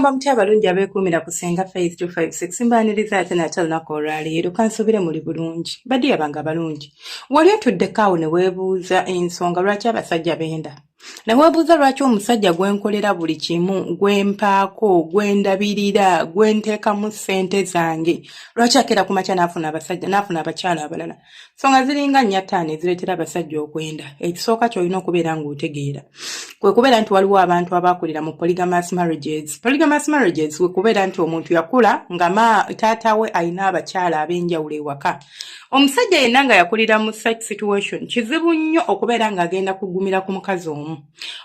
Mugamba mutya abalungi abeekuumira ku Ssenga Faith 256? Mbaaniriza ate nate olunaku olwaleero. Kansuubire muli bulungi. Badiya bange abalungi, wali otuddeko awo ne weebuuza ensonga lwaki abasajja benda, ne weebuuza lwaki omusajja gwe nkolera buli kimu, gwe mpaako, gwe ndabirira, gwe nteekamu ssente zange, lwaki akeera ku makya n'afuna abasajja, n'afuna abakyala abalala? Nsonga ziringa nnya ttaano ezireetera abasajja okwenda. Ekisooka ky'olina okubeera ng'otegeera kwe kubeera nti waliwo abantu abaakulira mu polygamous marriages. Polygamous marriages kwe kubeera nti omuntu yakula nga ma taata we alina abakyala ab'enjawulo ewaka. Omusajja yenna nga yakulira mu such situation, kizibu nnyo okubeera ng'agenda kugumira ku mukazi omu.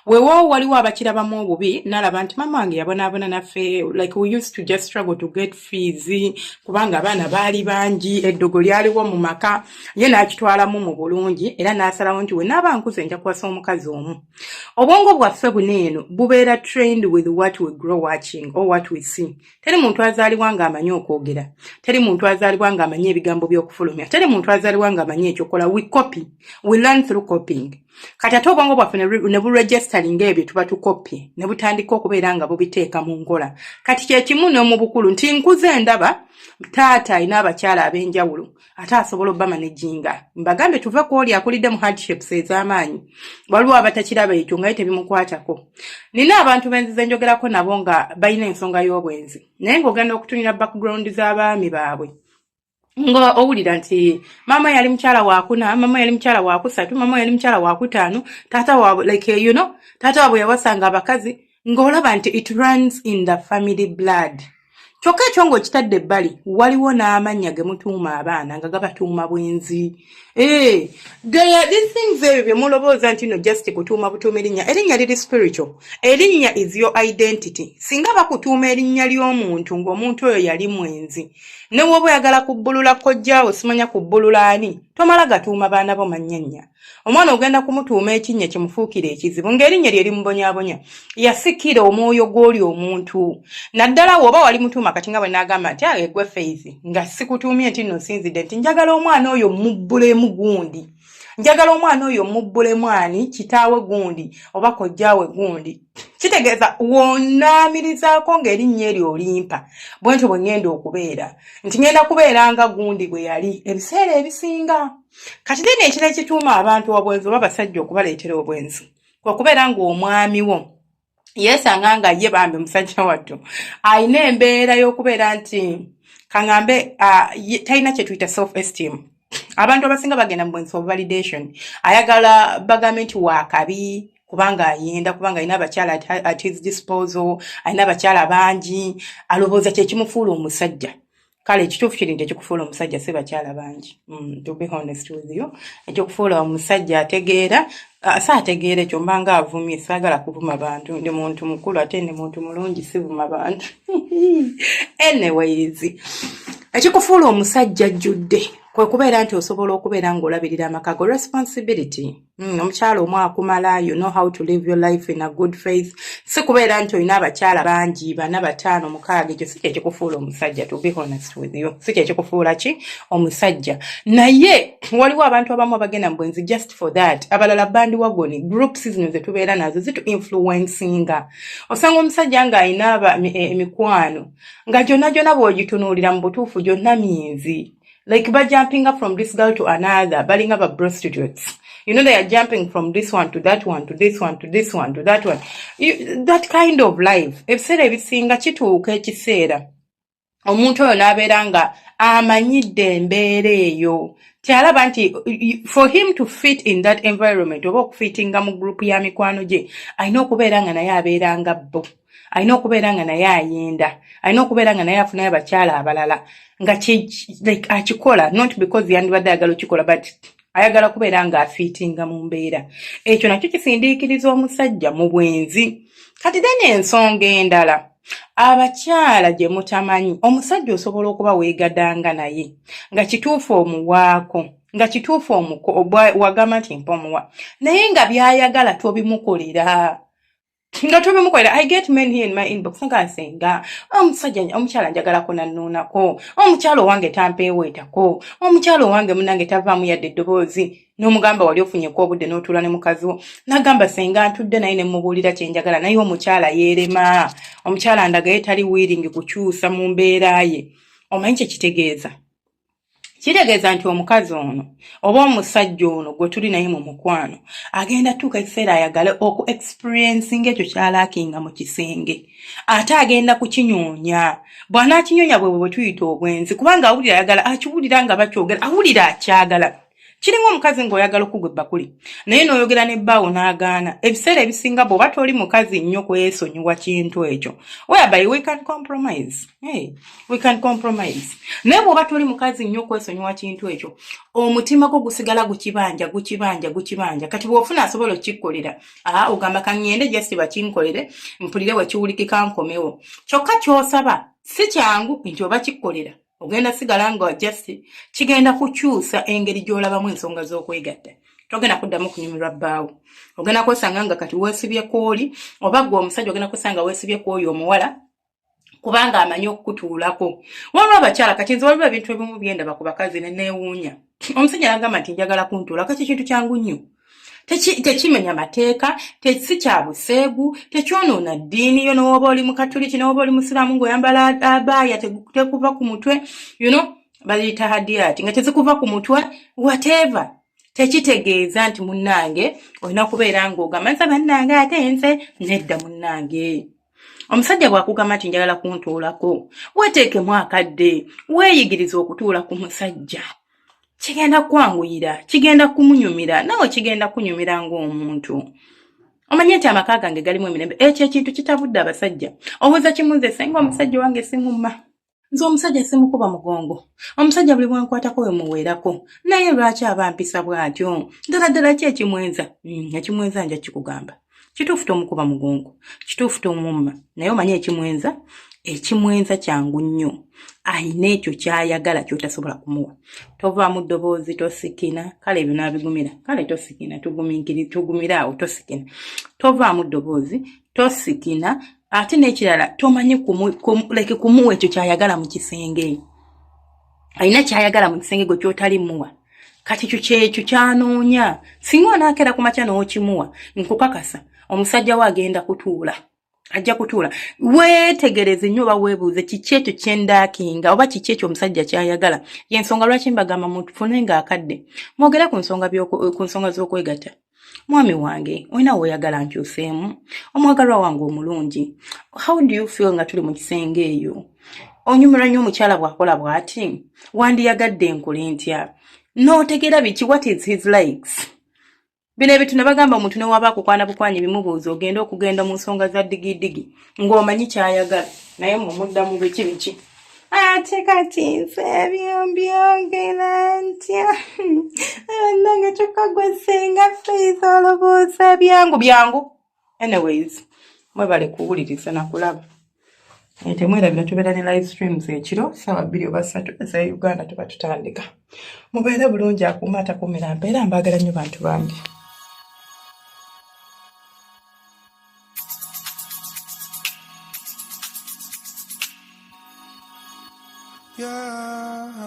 Weewaawo waliwo abakirabamu obubi, n'alaba nti maama wange yabonaabona naffe, like we used to just struggle to get fees kubanga abaana baali bangi, eddogo lyaliwo mu maka. Ye n'akitwalamu mu bulungi era n'asalawo nti we naaba nkuze nja kuwasa omukazi omu. Obwongo bwaffe buno eno bubeera trained with what we grow watching or what we see. Teri muntu azaalibwa ng'amanyi okwogera, teri muntu azaalibwa ng'amanyi ebigambo by'okufulumya, teri muntu azaalibwa ng'amanyi ekyokola. We copy, we learn through copying. Kati ate obwongo bwaffe ne buregisteringa ebyo tuba tukopye, ne butandika okubeera nga bubiteeka mu nkola. Kati kyekimu n'omu bukulu nti nkuze ndaba taata alina abakyala ab'enjawulo ate asobola obamanaginga. Mbagambe tuve ku oli akulidde mu hardships ez'amaanyi. Waliwo abatakiraba ekyo nga ye tebimukwatako. Nina abantu benzize njogerako nabo nga balina ensonga y'obwenzi, naye ng'ogenda okutunira background z'abaami baabwe nga owulira nti maama yali mukyala wakuna, maama yali mukyala wakusatu, maama yali mukyala wakutaano, taata waabwe, like taata waabwe yawasanga abakazi, ng'olaba nti it runs in the family blood. Kyokka ekyo ng'okitadde ebbali, waliwo n'amannya ge mutuuma abaana nga gabatuuma bwenzi. Eh, there are these things, ebyo bye mulowooza nti no just kutuuma butuuma erinnya. Erinnya liri spiritual. Erinnya is your identity. Singa bakutuuma erinnya ly'omuntu ng'omuntu oyo yali mwenzi, ne woba oyagala kubbulula kojjaawo, simanya kubbulula ani, tomala gatuuma baana bo mannya. Omwana ogenda kumutuuma ekinnya kimufuukira ekizibu ng'erinnya lye limubonyaabonya. Yasikira omwoyo gw'oli omuntu, naddala woba wali mutuuma. Kati nga bwe naagamba nti aye gwe Faith, nga sikutuumye nti nno nsinzidde nti njagala omwana oyo mubbulemu gundi, njagala omwana oyo mubbulemu ani, kitaawe gundi oba kojjaawe gundi, kitegeeza wonaamirizaako ng'erinnya eryo olimpa bwe ntyo bwe ŋŋenda okubeera nti ŋŋenda kubeera nga gundi bwe yali ebiseera ebisinga. Kati then ekirala ekituuma abantu obwenzi oba abasajja okubaleetera obwenzi kwe kubeera ng'omwami wo yeesanga nga ye bambi musajja wattu alina embeera y'okubeera nti kaŋŋambe talina kye tuyita self esteem. Abantu abasinga bagenda mu bwenzi of validation. Ayagala bagambe nti waakabi kubanga ayenda, kubanga alina abakyala at his disposal, alina abakyala bangi, alowooza kyekimufuula omusajja. Kale ekituufu kiri nti ekikufuula omusajja si bakyala bangi. To be honest with you, ekyokufuula omusajja ategeera, si ategeera ekyo mbanga avumye. Saagala kuvuma bantu, ndi muntu mukulu ate ndi muntu mulungi, sivuma bantu. Anyways, ekikufuula omusajja ajjudde kwe kubeera nti osobola okubeera ng'olabirira amaka go, responsibility. Omukyala omu akumala, you know how to live your life in a good faith. Si kubeera nti olina abakyala bangi, bana, bataano, mukaaga. Ekyo si kyekikufuula omusajja. To be honest with you, si kyekikufuula ki omusajja. Naye waliwo abantu abamu abagenda mu bwenzi just for that. Abalala bandwagon groups zino zetubeera nazo zitu influencinga. Osanga omusajja ng'alina emikwano nga gyonna gyonna bw'ogitunuulira mu butuufu gyonna myezi, like bajumpinga from this girl to another, balinga ba prostitutes. They are jumping from this one to that one to this one to this one to that one, that kind of life. Ebiseera ebisinga kituuka ekiseera omuntu oyo n'abeera nga amanyidde embeera eyo, kyalaba nti for him to fit in that environment oba okufitinga mu group ya mikwano gye, alina okubeera nga naye abeera nga bo, alina okubeera nga naye ayenda, alina okubeera nga naye afunayo abakyala abalala, nga like akikola not because yandibadde ayagala okikola, but ayagala kubeera ng'afiitinga mu mbeera. Ekyo nakyo kisindiikiriza omusajja mu bwenzi. Kati then ensonga endala abakyala gye mutamanyi, omusajja osobola okuba weegadanga naye nga kituufu omuwaako, nga kituufu wagamba nti mpa omuwa, naye nga by'ayagala tobimukolera. Nga tobimukolera. I get men here in my inbox nga nsenga omusajja, omukyala njagalako nannuunako, omukyala owange tampeeweetako, omukyala owange munange tavaamu yadde eddoboozi. N'omugamba, wali ofunyeko obudde n'otuula ne mukazi wo? N'agamba, senga ntudde naye ne mubuulira kye njagala, naye omukyala yeerema, omukyala ndagaye tali willing kukyusa mu mbeera ye. Omanyi kye kitegeeza? Kitegeeza nti omukazi ono oba omusajja ono gwe tuli naye mu mukwano agenda tuuka ekiseera ayagale oku experiencing ekyo kyalackinga mu kisenge, ate agenda kukinyoonya. Bw'anaakinyoonya, bwe bwe tuyita obwenzi, kubanga awulira ayagala, akiwulira nga bakyogera, awulira akyagala. Kiringa omukazi ng'oyagala okugwa ebbakuli, naye n'oyogera n'ebbaawo n'agaana. Ebiseera ebisinga bw'oba toli mukazi nnyo kwesonyiwa kintu ekyo, whereby we can compromise, hey, we can compromise, naye bw'oba toli mukazi nnyo kwesonyiwa kintu ekyo, omutima gwo gusigala gukibanja, gukibanja, gukibanja. Kati bw'ofuna asobola okukikkolera, aa, ogamba kaŋŋende just bakinkolere mpulire wekiwulikika nkomewo. Kyokka ky'osaba si kyangu nti oba kikkolera ogenda sigala nga just kigenda kukyusa engeri gy'olabamu ensonga z'okwegatta. Togenda kuddamu kunyumirwa bbaawo, ogenda kwesanga nga kati weesibye kwoli, oba gwe omusajja ogenda kwesanga weesibye kwoli omuwala, kubanga amanyi okukutuulako. Waliwo abakyala, kati nze waliwo ebintu ebimu byendaba ku bakazi ne neewuunya. Omusajja nagamba nti njagala kuntuula, kati ekintu kyangu nnyo, tekimenya mateeka, si kya buseegu, tekyonoona ddiini yo. Nowoba oli mukatuliki, nowoba oli musiraamu, ng'oyambala abaaya tekuva ku mutwe, baziyita hadiyati, nga tezikuva ku mutwe, whatever, tekitegeeza nti munnange olina kubeera ng'ogamba nze bannange ate nze nedda. Munnange, omusajja bw'akugamba nti njagala kuntuulako, weeteekemu akadde, weeyigirize okutuula ku musajja. Kigenda kwanguyira, kigenda kumunyumira, naawe kigenda kunyumira ng'omuntu. Omanye nti amaka gange galimu emirembe. Ekyo ekintu kitabudde abasajja. Obuuza kimu, nze senga omusajja wange simumma, nze omusajja simukuba mugongo, omusajja buli bwenkwatako we muweerako, naye lwaki aba mpisa bw'atyo? Ddala ddala ki ekimwenza? Ekimwenza nja kikugamba. Kituufu tomukuba mugongo, kituufu tomumma, naye omanye ekimwenza? Ekimwenza kyangu nnyo. Ayina ekyo kyayagala kyotasobola kumuwa. Tovaamu ddoboozi, tosikina. Kale ebyo n'abigumira. Kale tosikina, tugumire awo. Tosikina, tovaamu ddoboozi, tosikina. Ate n'ekirala, tomanyi like kumuwa ekyo kyayagala mu kisenge. Alina kyayagala mu kisenge gwe kyotali muwa. Kati ekyo kyekyo kyanoonya. Singa onaakeera ku makya n'okimuwa, nkukakasa omusajja we agenda kutuula, ajja kutuula. Weetegereze nnyo oba weebuuze kiki ekyo kyendackinga oba kiki ekyo omusajja kyayagala. Yensonga lwaki mbagamba mufune ng'akadde mwogere ku nsonga z'okwegatta. Mwami wange, olina weoyagala nkyuseemu? Omwagalwa wange omulungi, how do you feel nga tuli mu kisenge eyo? Onyumirwa nnyo omukyala bw'akola bw'ati? Wandiyagadde nkole ntya? N'otegeera biki, what is his likes. Bino ebintu ne bagamba omuntu newaba akukwana bukwanyi, bimubuuza, ogende okugenda mu nsonga za digidigi ng'omanyi kyayagala. Naye mumudda mu biki biki. Ate kati nze ebyo mbyogera ntya nange? Kyokka gwe senga Faith olowooza byangu byangu. Anyways, mwebale kuwuliriza nakulaba. Temwerabira tubeera ne live streams ekiro saawa 2 oba 3 eza Uganda, tuba tutandika. Mubeere bulungi, akuuma atakuumira mpeera. Mbaagala nnyo bantu bange. Yeah.